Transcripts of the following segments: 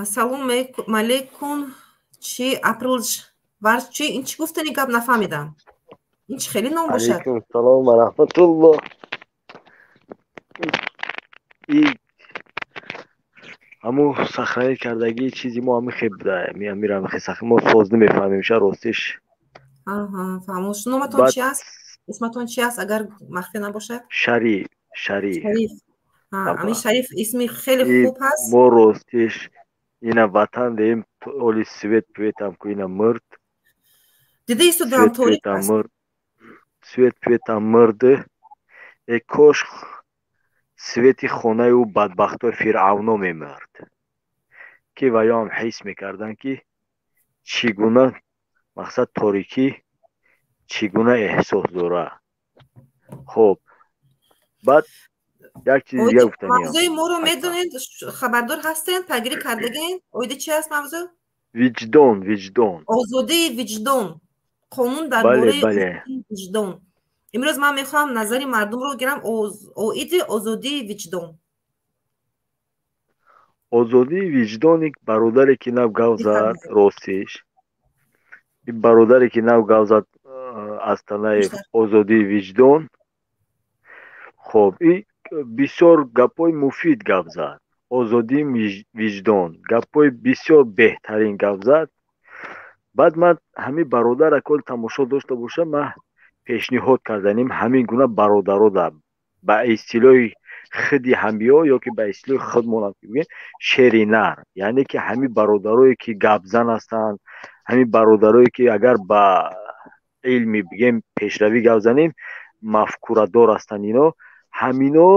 Салом алейкум. Чи април варз чи? Ин чӣ гуфтани гап, нафаҳмидам. Ин чӣ хеле ном бошад? Алейкум салом ва раҳматуллоҳ. И ҳамун сохранить кардагии чизи мо ҳами хеб буда, амира ҳами мо соз намефаҳмем ша, ростиш. Фаҳмо. Номатон чи аст, исматон чи аст, агар махфӣ набошад? Шариф, Шариф. Шариф. Ами Шариф исми хеле хуб ҳаст. Мо, ростиш, ина ватан деем, оли свет пветам ку ина мурд. Дида истодам, торик аст. Свет пветам мурд. Э, кош свети хонаи ӯ бадбахтои фиръавно мемурд, ки ваёам ҳис мекарданд, ки чӣ гуна, мақсад, торикӣ чӣ гуна эҳсос дорад. Хоб, баъд як чизи дига гуфтаниям. Мавзӯи моро медонед, хабардор ҳастед, пайгирӣ кардагин? Оиди чи аст мавзӯъ? Виҷдон, виҷдон. Озодии виҷдон, қонун дар бораи виҷдон. Имрӯз ман мехоҳам назари мардумро гирам оиди озодии виҷдон. Озодии виҷдони бародаре ки нав гав зад, ростиш, ин бародаре ки нав гав зад аз танаи озодии виҷдон, хоб, и бисёр гапҳои муфид гап зад. Озодии виҷдон гапҳои бисёр беҳтарин гап зад. Баъд ман ҳамин бародара кол тамошо дошта бошам, ман пешниҳод карданем ҳамин гуна бародаро ба истилоҳи худи ҳамиё ё ки ба истилоҳи худмонам ки бигӯем, шери нар, яъне ки ҳамин бародарое ки гапзан ҳастанд, ҳамин бародарое ки агар ба илми бигем пешравӣ гап занем, мафкурадор ҳастанд, ино ҳамино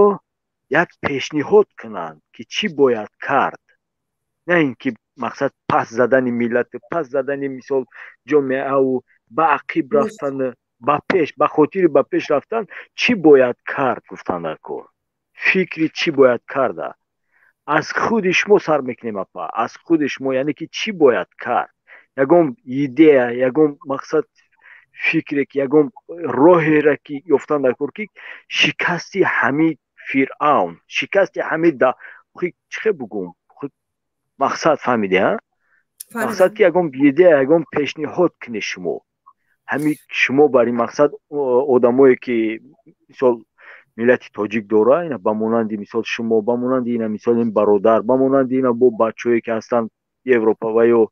як пешниҳод кунанд, ки чӣ бояд кард, на ин ки, мақсад, пас задани миллат, пас задани, мисол, ҷомеаву ба ақиб рафтан, ба пеш, ба хотири ба пеш рафтан чӣ бояд кард гуфтан дар кор. Фикри чӣ бояд карда аз худи шумо сар мекунем, апа, аз худи шумо, яъне ки чӣ бояд кард, ягон идея, ягон, мақсад, фикре ки ягон роҳеро ки ёфтан дар кор, ки шикасти ҳамин фиръавн, шикасти ҳамин да чӣ бугум, мақсад, фаҳмиди, а мақсад, ки ягон идея, ягон пешниҳод кунед шумо, ҳамин шумо бар ин мақсад одамое ки, мисол, миллати тоҷик дора, ина ба монанди, мисол, шумо, ба монанди ина, мисол, ин бародар, ба монанди ина бо бачаҳое ки ҳастанд Европа ва ё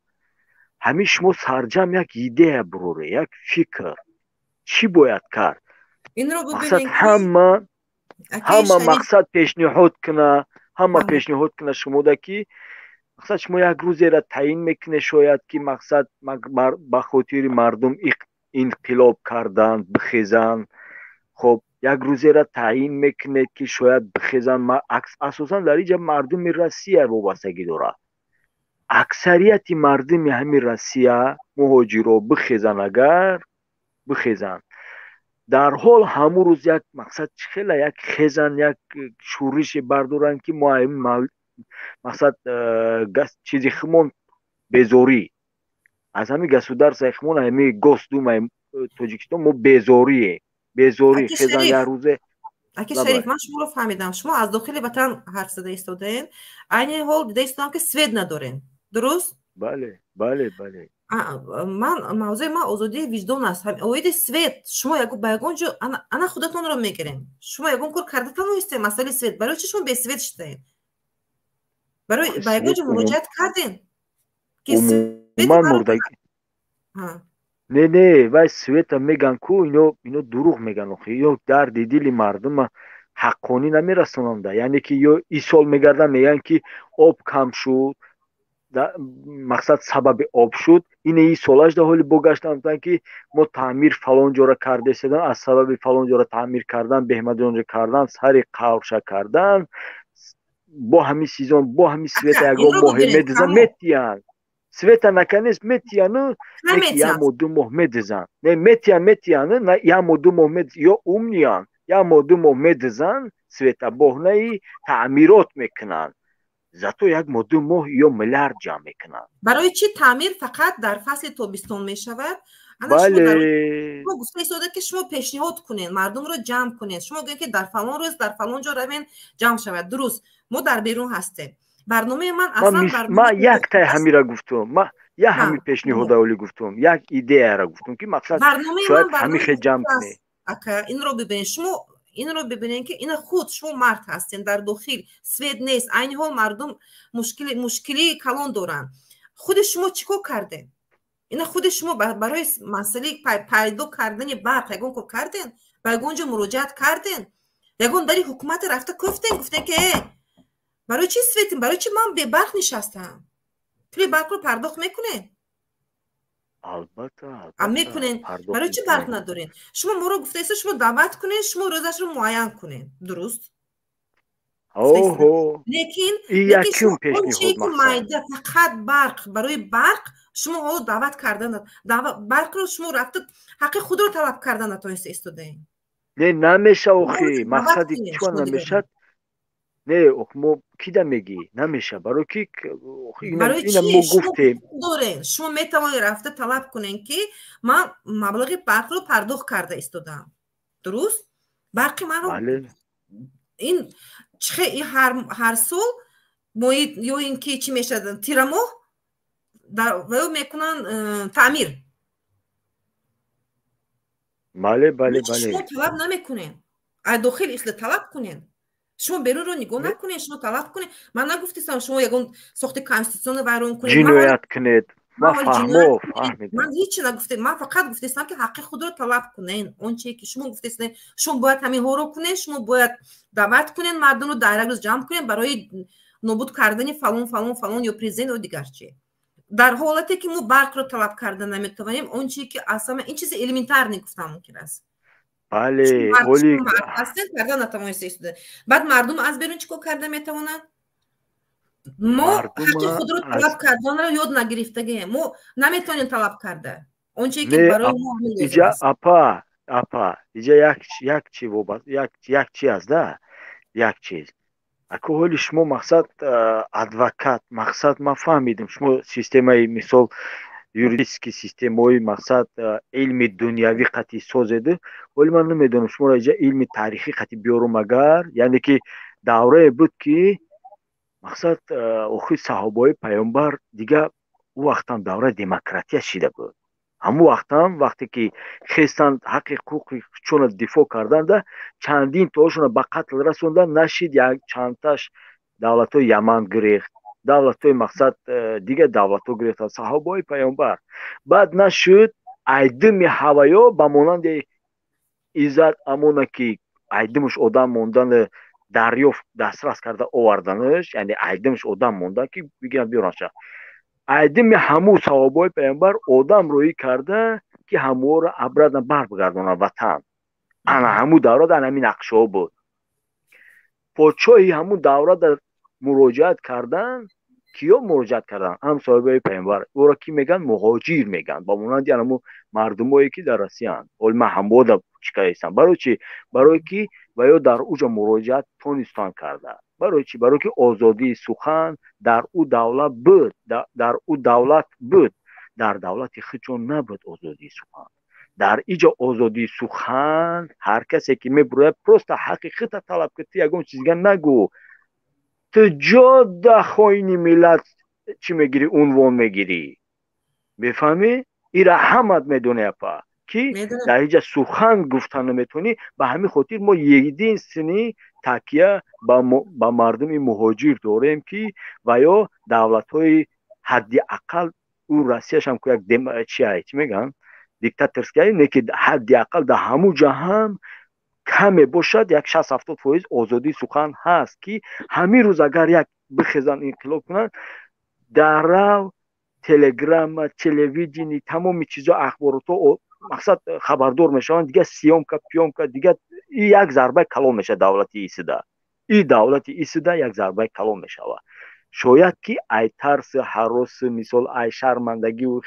ҳамин, шумо сарҷам як идея буроре, як фикр, чӣ бояд кард. Мақсад, ҳама, мақсад, пешниҳод куна, ҳама пешниҳод куна шумода, ки, мақсад, шумо як рӯзеро таъин мекунед, шояд ки, мақсад, ба хотири мардум инқилоб кардан бихезанд. Хоб, як рӯзеро таъин мекунед, ки шояд бихезанд. Асосан дар инҷа мардуми Россия вобастагӣ дорад. Аксарияти мардуми ҳамин Россия, муҳоҷиро бихезанд, агар бихезанд, дар ҳол ҳамун рӯз як, мақсад, хела як хезан, як шӯрише бардоранд, ки мо, мақсад, чизи химон безорӣ, аз ҳамин государствои химон, ҳамин Госдумаи Тоҷикистон мо безорие, безорӣ, хезан як рӯзе. Аки Шариф, ман шуморо фаҳмидам. Шумо аз дохили ватан ҳарф зада истодаен. Айни ҳол дида истодам, ки свет надорем, дуруст? Бале. Ман мавзӯи ман озодии виҷдон аст. Оиди свет шумо ба ягон ҷо ана худатонро мегирем. Шумо ягон кор карда тавонистем масъалаи свет? Барои чи шумо бесвет шудаед? Барои ба ягон ҷо муроҷиат кардем ки умуман мурдагӣ? Не, вай света меган ку, ино дурӯғ меган. Охи, ё дарди дили мардума ҳаққонӣ намерасонанда, яъне ки ё исол мегарданд, мегӯянд, ки об кам шуд, мақсад, сабаби об шуд. Ин и солаш да ҳоли бо гаштан гуфтанд, ки мо таъмир фалон ҷора кардеседан, аз сабаби фалон ҷора таъмир кардан, беҳмадонҷо кардан, сари қавша кардан, бо ҳамин сезон, бо ҳамин света ягон моҳе медизан, метиянд света, наконец метияну, як моҳ, 2 моҳ медизан. Не, метиян, метияну, як моҳ, 2 моҳ, ё умниян, як моҳ, 2 моҳ медизан света, боҳнаи таъмирот мекунанд, зато як моҳ, 2 моҳ ё миллиард ҷамъ мекунанд. Барои чӣ таъмир фақат дар фасли тобистон мешавад? Бале. Гуфта истода, ки шумо пешниҳод кунед, мардумро ҷамъ кунед. Шумо гӯед, ки дар фалон рӯз дар фалон ҷо равен, ҷамъ шавад. Дуруст, мо дар берун ҳастем. Барномаи ман аслан ман яктай ҳамира гуфтум, ман як ҳами пешниҳода оли гуфтум, як идеяра гуфтум, ки мақсад шояд ҳами хел ҷамъ кунед. Ака, инро бибинед, шумо инро бибинед, ки ина худ шумо мард ҳастен, дар дохил свет нест, айни ҳол мардум мушкилии калон доранд. Худи шумо чӣ кор кардем? Ина худи шумо барои масъалаи пайдо кардани барқ ягон кор кардем? Ба ягон ҷо муроҷиат кардем? Ягон дари ҳукумате рафта куфтем, гуфтем, ки э, барои чӣ светим, барои чӣ ман бебарқ нишастам? Пули барқро пардохт мекунед? Албатта. Мекунед. Барои чӣ барқ надоред? Шумо моро гуфтаеста, шумо даъват кунед, шумо рӯзашро муайян кунед, дуруст? Лекин майда фақат барқ, барои барқ шумо ҳоло даъват кардан, барқро шумо рафта ҳаққи худро талаб кардан натониста истодаем. Не, намеша охи, мақсади чӣ намешад? Не, ох, мо кида мегӣ намеша, барои ки ина мо гуфтем. Дорен, шумо метавонед рафта талаб кунед, ки ман маблағи барқро пардохт карда истодам, дуруст? Барқи маро ин ҳар сол моҳи ё ин ки чӣ мешавад, тирамоҳ ва мекунанд таъмир. Бале, бале, бале. Шумо талаб намекунед, ай дохил ихла талаб кунед. Шумо берунро нигоҳ накунед, шумо талаб кунед. Ман нагуфтистам, шумо ягон сохти конститутсионро вайрон кунед. Ҷиноят кунед, ман фаҳмо, фаҳмидам. Ман ҳечи нагуфтем, ман фақат гуфтестам, ки ҳаққи худро талаб кунед. Он чие ки шумо гуфтестед, шумо бояд ҳаминҳоро кунед, шумо бояд даъват кунед мардумро, дар як рӯз ҷамъ кунед барои нобуд кардани фалон, фалон, фалон ё президент ё дигар чи. Дар ҳолате ки мо барқро талаб карда наметавонем, он чие ки аз ҳама ин чизи элементарный гуфтам мумкин аст. Бале, оли карда натавониста. Баъд мардум аз берун чӣ кор карда метавонанд? Мо ҳаққи худро талаб карданро ёд нагирифтагием, мо наметавонем талаб карда он чие ки барои мо. Иҷа, апа, апа, иҷа як чи як чи аст да, як чиз. Аку ҳоли шумо мақсад адвокат, мақсад ман фаҳмидем, шумо системаи, мисол, юридический системаҳои, мақсад, илми дунявӣ қатъи созеду. Ҳоли ман намедонам, шуморо иҷа илми таърихӣ қатъи биёрум агар, яъне ки даврае буд, ки мақсад охир саҳобаҳои паёмбар дига ӯ вақтам давраи демократия шида буд. Ҳамун вақтам, вақте ки хестанд, ҳаққи ҳуқуқи чона дифоъ карданда, чандин тоошона ба қатл расондан нашид, як чандташ давлатҳои Яман гирехт, давлатҳои, мақсад, дигар давлатҳо гирехтанд саҳобаҳои паёмбар. Баъд нашуд, айдими ҳаваё ба монанди иззат амона, ки айдимаш одам мондан, дарёфт дастрас карда оварданаш, яъне айдимаш одам мондан, ки бигиранд биёранша, айдими ҳамун саҳобаҳои паёмбар одам роҳӣ карда, ки ҳаморо обратно барбигардонад ватан. Ана ҳамун давра ана ҳамин нақшаҳо буд. Подшоҳи ҳамун давра муроҷиат кардан, киё муроҷиат кардан? Ҳам соҳибаи паёмбар. Ӯро ки мегӯянд? Муҳоҷир мегӯянд, ба монанди анаму мардумое, ки дар Россияанд. Ҳоли ман ҳамода чӣ кардастам? Барои чӣ? Барое ки ва ё дар уҷа муроҷиат тонистанд карда. Барои чӣ? Барое ки озодии сухан дар ӯ давлат буд, дар ӯ давлат буд, дар давлати худшон набуд озодии сухан. Дар иҷа озодии сухан, ҳар касе ки мебурояд, просто ҳаққи худта талаб кун, ту ягон чиз дига нагӯ. Ту ҷода хоини миллат чӣ мегирӣ, унвон мегирӣ, мефаҳмӣ? Ира ҳамат медонӣ, апа, ки дар иҷа сухан гуфта наметавонӣ. Ба ҳамин хотир мо единственный такя ба мардуми муҳоҷир дорем, ки ва ё давлатҳои ҳадди ақал ӯ Россияшам ку як чи чӣ мегӯянд, диктаторская, не ки ҳадди ақал дар ҳамун ҷа ҳам каме бошад, як 60-70% озодии сухан ҳаст, ки ҳамин рӯз агар як бихезанд, инқилоб кунанд, дарав телеграмма, телевидение, тамоми чизо, ахборотҳо, мақсад, хабардор мешаванд. Дигар съёмка пьёмка дигар як зарбаи калон мешавад давлати исида, и давлати исида як зарбаи калон мешавад. Шояд ки ай тарси, ҳароси, мисол, ай шармандагиву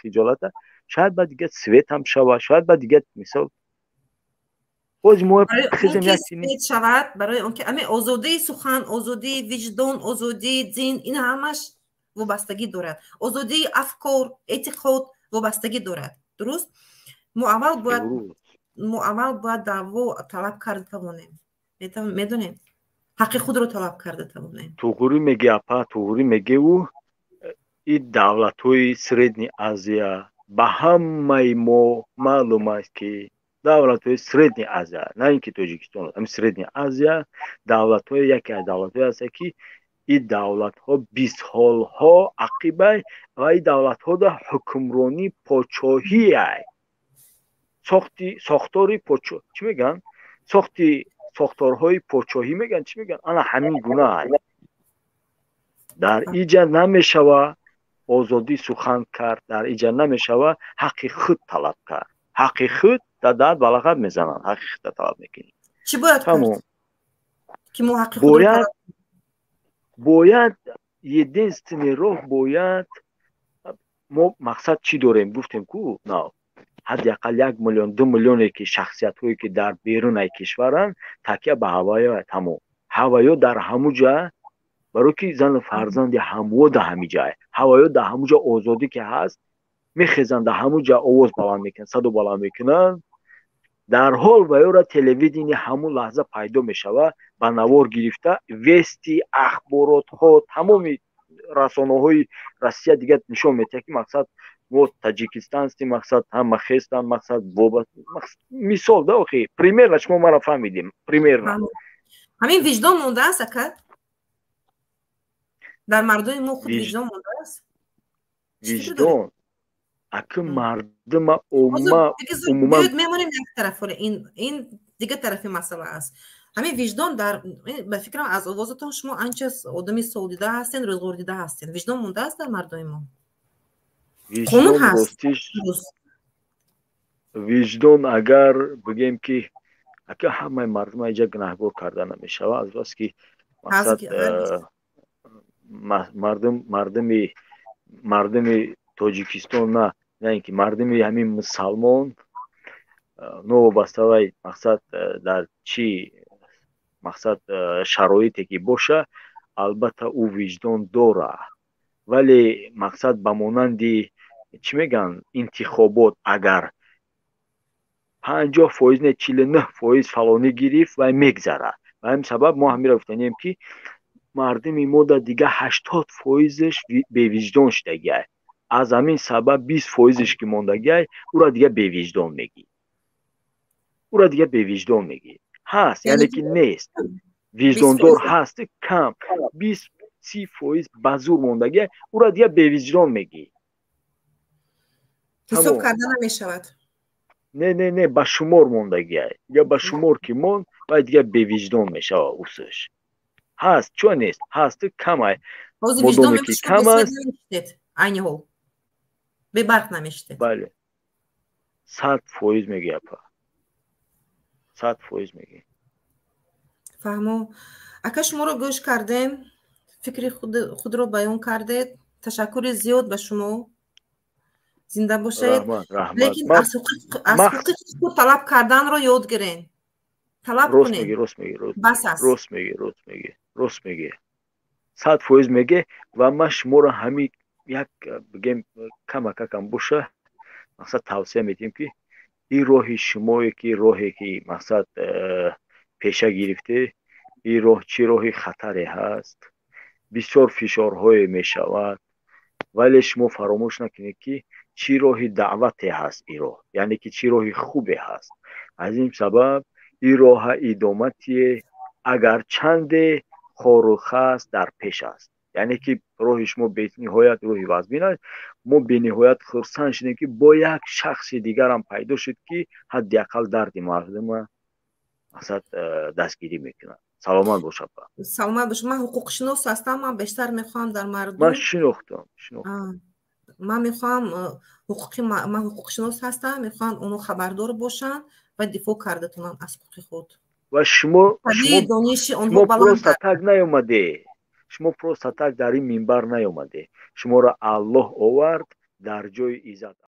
хиҷолата, шояд ба дигар светам шавад, шояд ба дигар, мисол, боз мо хезем як шавад. Барои он ки ами озодии сухан, озодии виҷдон, озодии дин, ин ҳамаш вобастагӣ дорад, озодии афкор, эътиқод вобастагӣ дорад, дуруст? Мо аввал бояд даъво талаб карда тавонем, медонем. Ҳаққи худро талаб карда тавонем. Туғурӣ меги, апа, туғурӣ мегеву, и давлатҳои Средний Азия ба ҳамаи мо маълум аст, ки давлатҳои Средний Азия, на ин ки Тоҷикистон, ами Средний Азия давлатҳои, яке аз давлатҳое ҳаста, ки ин давлатҳо бистсолҳо ақибай ва ин давлатҳода ҳукмронӣ подшоҳиай, сохти сохтори подшо, чӣ мегӯянд, сохти сохторҳои подшоҳӣ мегӯянд, чӣ мегӯянд, ана ҳамин гуна. Дар иҷа намешава озодӣ сухан кард, дар иҷа намешава ҳаққи худ талаб кард. Ҳаққи худ дар балағат мезананд, ҳаққи худта талаб мекунӣ. Чӣ бояд кард, ки мо ҳаққи бояд бояд единственный роҳ, бояд мо мақсад чӣ дорем, гуфтем ку, нав ҳадди ақал 1 миллион, 2 миллионе ки шахсиятҳое ки дар берунаи кишваранд, такя ба ҳаваё, тамом, ҳаваё дар ҳамуҷа, барои ки зану фарзанди ҳамво да ҳамиҷае, ҳаваё дар ҳамуҷа озодӣ ки ҳаст, мехезанд, дар ҳамуҷа овоз баланд мекунанд, садо баланд мекунанд. Дар ҳол ваёра телевидение ҳамун лаҳза пайдо мешава, ба навор гирифта, Вести, ахборотҳо, тамоми расонаҳои Россия дигар нишон медиҳад, ки мақсад мо таджикистанси, мақсад ҳама хестанд, мақсад мисол да, охи, примерно шумо мара фаҳмидем, примерно. Ҳамин виҷдон мондааст, ака, дар мардуми мо худ виҷдон мондааст? Виҷдон аки мардума умуман Мемонем як тараф, ин дигар тарафи масъала аст. Ҳамин виҷдон дар, ба фикрам, аз овозатон шумо анча одами солдида ҳастен, рӯзғордида ҳастен. Виҷдон мондааст дар мардуми мо? Қонун ҳаст. Виҷдон, агар бигем, ки ака ҳамаи мардума иҷа гунаҳгор карда намешавад, аз бас ки мақсад мардум, мардуми Тоҷикистон, на ин ки мардуми ҳамин мусалмон, новобаста вай мақсад дар чӣ мақсад шароите ки боша, албатта ӯ виҷдон дорад, вале мақсад ба монанди, чӣ мегӯянд, интихобот агар 50% не, 49% фалонӣ гирифт, вай мегзарад. Ба ҳамин сабаб мо ҳаминро гуфтанем, ки мардуми мо да дига 80 фоизаш бевиҷдон шудагиай. Аз ҳамин сабаб 20 фоизаш ки мондагиай, ӯра дига бевиҷдон мегӣ, ӯра дига бевиҷдон мегӣ. Ҳаст, яъне ки нест, виҷдондор ҳаст, кам, 20-30 фоиз ба зур мондагиай, ӯра дига бевиҷдон мегӣ. Ҳисоб карда намешавад. Не, не, не, ба шумор мондагиай. Дига ба шумор ки монд, вай дига бевиҷдон мешавад. Усш ҳаст, чо нест, ҳаст, камай, модоме ки кам аст. Айни ҳол бебарқ намешитед? Бале, 100% мегӯй, апа, 100% мегӯй. Фаҳмо, ака, шуморо гӯш кардем, фикри худро баён кардед, ташаккури зиёд ба шумо, зинда бошед. Лекин аз ҳуқуқи худ талаб карданро ёд гирен, талаб кунед. Рост мегӣ. Бас аст. Рост мегӣ, рост мегӣ, рост мегӣ, 100% мегӣ. Ва ман шуморо ҳамин як бигем, камакакам боша, мақсад тавсия медиҳем, ки ин роҳи шумое, ки роҳе ки мақсад пеша гирифте, ин роҳ чӣ роҳи хатаре ҳаст, бисёр фишорҳое мешавад, вале шумо фаромӯш накунед, ки чӣ роҳи даъвате ҳаст ин роҳ, яъне ки чӣ роҳи хубе ҳаст. Аз ин сабаб ин роҳа идоматие, агарчанде хору хас дар пеш аст, яъне ки роҳи шумо бениҳоят роҳи вазмин аст. Мо бениҳоят хурсанд шудем, ки бо як шахси дигарам пайдо шуд, ки ҳадди ақал дарди мардума мақсад дастгирӣ мекунад. Саломат бош, апа. Саломат бош. Ман ҳуқуқшинос ҳастам, ман бештар мехоҳам дар мардум Ман шинохтам, шинохтам. Ман мехоҳам ҳуқуқи, ман ҳуқуқшинос ҳастам, мехоҳам онҳо хабардор бошанд ва дифоъ карда тонанд аз ҳуқуқи худ. Ва шумо дониши онҳо шумо просто так наёмаде, шумо просто так дар ин минбар наёмаде, шуморо Аллоҳ овард дар ҷои иззат.